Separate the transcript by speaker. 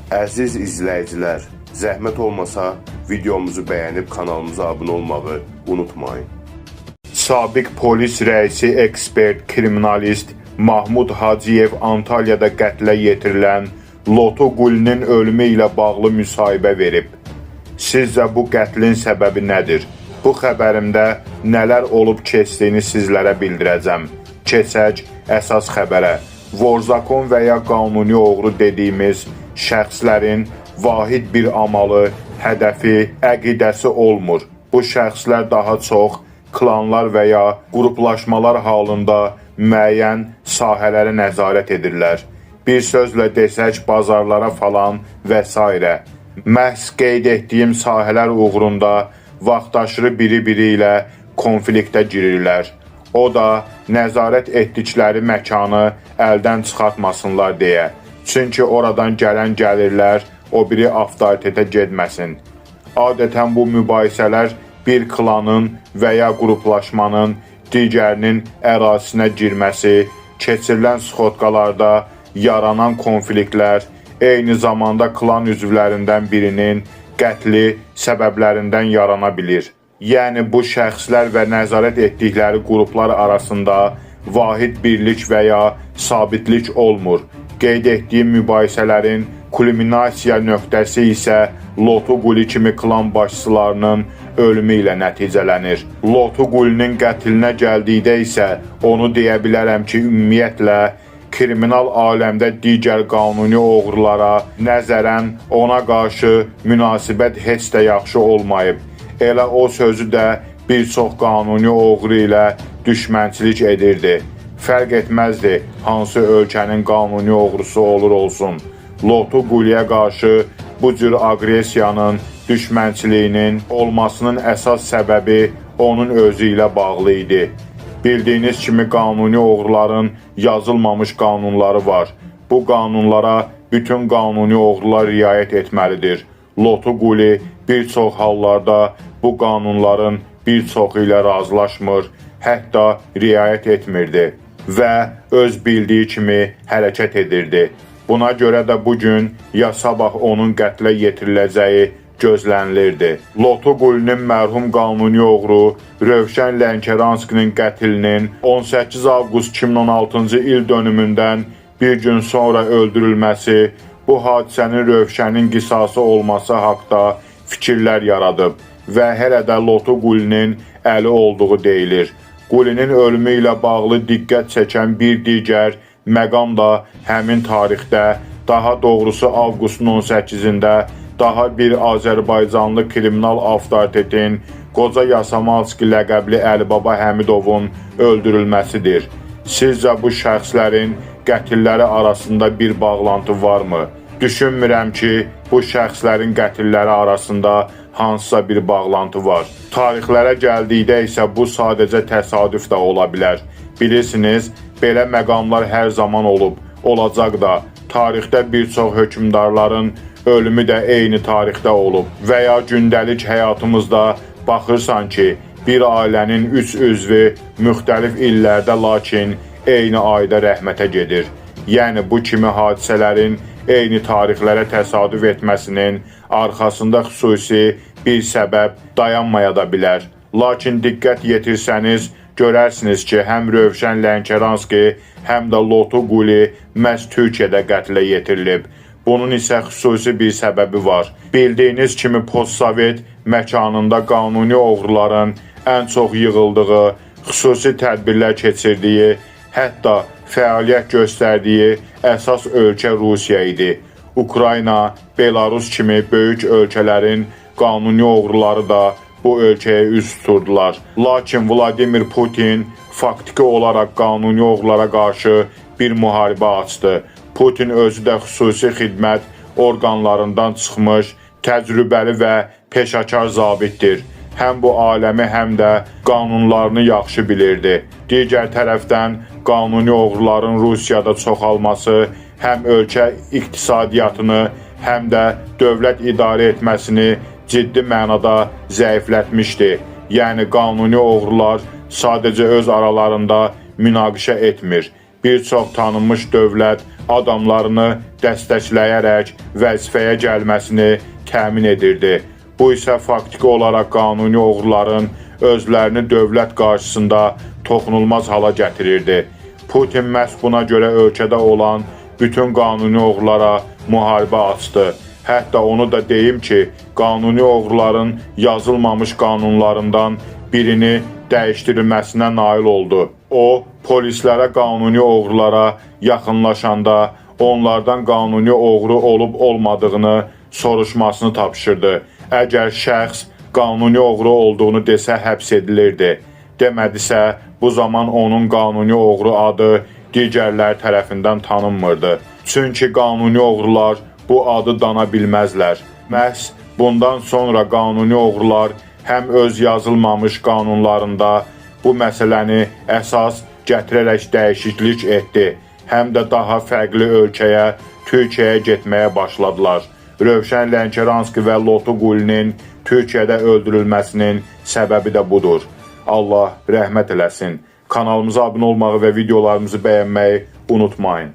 Speaker 1: Əziz izləyicilər, zəhmət olmasa videomuzu bəyənib kanalımıza abunə olmağı unutmayın.
Speaker 2: Sabiq polis rəisi, ekspert, kriminalist Mahmud Hacıyev Antalyada qətlə yetirilən Lotu Qulinin ölümü ilə bağlı müsahibə verib. Sizcə bu qətlin səbəbi nədir? Bu xəbərimdə nələr olub keçdiyini sizlərə bildirəcəm. Keçək əsas xəbərə. Vorzakon və ya qanuni oğru dediyimiz şəxslərin vahid bir amalı, hədəfi, əqidəsi olmur. Bu şəxslər daha çox klanlar və ya qruplaşmalar halında müəyyən sahələrə nəzarət edirlər. Bir sözlə desək, bazarlara falan və s. Məhz qeyd etdiyim sahələr uğrunda vaxtaşırı biri-biri ilə konfliktə girirlər. O da nəzarət etdikləri məkanı əldən çıxartmasınlar deyə. Çünki oradan gələn gəlirlər o biri avtoritetə getməsin. Adətən bu mübahisələr bir klanın və ya qruplaşmanın digərinin ərazisinə girməsi, keçirilən sxotkalarda yaranan konfliktlər, eyni zamanda klan üzvlərindən birinin qətli səbəblərindən yarana bilir. Yəni bu şəxslər və nəzarət etdikləri qruplar arasında vahid birlik və ya sabitlik olmur. Qeyd etdiyim mübahisələrin kulminasiya nöqtəsi isə Lotu Quli kimi klan başçılarının ölümü ilə nəticələnir. Lotu Qulinin qətlinə gəldikdə isə onu deyə bilərəm ki, ümumiyyətlə kriminal aləmdə digər qanuni oğrulara nəzərən ona qarşı münasibət heç də yaxşı olmayıb. Elə o sözü də bir çox qanuni oğru ilə düşmənçilik edirdi. Fərq etməzdi hansı ölkənin qanuni oğrusu olur olsun. Lotu Quliyə qarşı bu cür aqressiyanın, düşmənçiliyinin olmasının əsas səbəbi onun özü ilə bağlı idi. Bildiyiniz kimi qanuni oğruların yazılmamış qanunları var. Bu qanunlara bütün qanuni oğrular riayət etməlidir. Lotu Quli bir çox hallarda bu qanunların bir çoxu ilə razılaşmır, hətta riayət etmirdi və öz bildiyi kimi hərəkət edirdi. Buna görə də bu gün ya sabah onun qətlə yetiriləcəyi gözlənilirdi. Lotu Qulinin mərhum qanuni oğru Rövşən Lənkəranskinin qətlinin 18 avqust 2016-cı il dönümündən bir gün sonra öldürülməsi bu hadisənin Rövşənin qisası olması haqda fikirlər yaradıb və hələ də Lotu Qulinin əli olduğu deyilir. Qulinin ölümü ilə bağlı diqqət çəkən bir digər məqam da həmin tarixdə, daha doğrusu avqustun 18-də daha bir Azərbaycanlı kriminal avtoritetin Qoca Yasamalski ləqəbli Əlibaba Həmidovun öldürülməsidir. Sizcə bu şəxslərin qətilləri arasında bir bağlantı varmı? Düşünmürəm ki, bu şəxslərin qətilləri arasında hansısa bir bağlantı var. Tarixlərə gəldikdə isə bu sadəcə təsadüf də ola bilər. Bilirsiniz, belə məqamlar hər zaman olub, olacaq da. Tarixdə bir çox hökmdarların ölümü də eyni tarixdə olub və ya gündəlik həyatımızda baxırsan ki, bir ailənin üç üzvü müxtəlif illərdə, lakin eyni ayda rəhmətə gedir. Yəni bu kimi hadisələrin eyni tarixlərə təsadüf etməsinin arxasında xüsusi bir səbəb dayanmaya da bilər. Lakin diqqət yetirsəniz görərsiniz ki, həm Rövşən Lənkəranski, həm də Lotu Quli məhz Türkiyədə qətlə yetirilib. Bunun isə xüsusi bir səbəbi var. Bildiyiniz kimi postsovet məkanında qanuni oğruların ən çox yığıldığı, xüsusi tədbirlər keçirdiyi, hətta fəaliyyət göstərdiyi əsas ölkə Rusiya idi. Ukrayna, Belarus kimi böyük ölkələrin qanuni oğruları da bu ölkəyə üz tuturdular. Lakin Vladimir Putin faktiki olaraq qanuni oğrulara qarşı bir müharibə açdı. Putin özü də xüsusi xidmət orqanlarından çıxmış təcrübəli və peşəkar zabitdir. Həm bu aləmi, həm də qanunlarını yaxşı bilirdi. Digər tərəfdən qanuni oğruların Rusiyada çoxalması həm ölkə iqtisadiyyatını, həm də dövlət idarə etməsini ciddi mənada zəiflətmişdi. Yəni qanuni oğrular sadəcə öz aralarında münaqişə etmir. bir çox tanınmış dövlət adamlarını dəstəkləyərək vəzifəyə gəlməsini təmin edirdi. Bu isə faktiki olaraq qanuni oğruların özlərini dövlət qarşısında toxunulmaz hala gətirirdi. Putin məhz buna görə ölkədə olan bütün qanuni oğrulara müharibə açdı. Hətta onu da deyim ki, qanuni oğruların yazılmamış qanunlarından birini dəyişdirilməsinə nail oldu. O, polislərə qanuni oğrulara yaxınlaşanda onlardan qanuni oğru olub olmadığını soruşmasını tapşırdı. Əgər şəxs qanuni oğru olduğunu desə həbs edilirdi. Demədisə, bu zaman onun qanuni oğru adı digərləri tərəfindən tanınmırdı. Çünki qanuni oğrular bu adı dana bilməzlər. Məhz bundan sonra qanuni oğrular həm öz yazılmamış qanunlarında bu məsələni əsas gətirərək dəyişiklik etdi, həm də daha fərqli ölkəyə, Türkiyəyə getməyə başladılar. Rövşən Lənkəranski və Lotu Qulinin Türkiyədə öldürülməsinin səbəbi də budur. Allah rəhmət eləsin. Kanalımıza abunə olmağı və videolarımızı bəyənməyi unutmayın.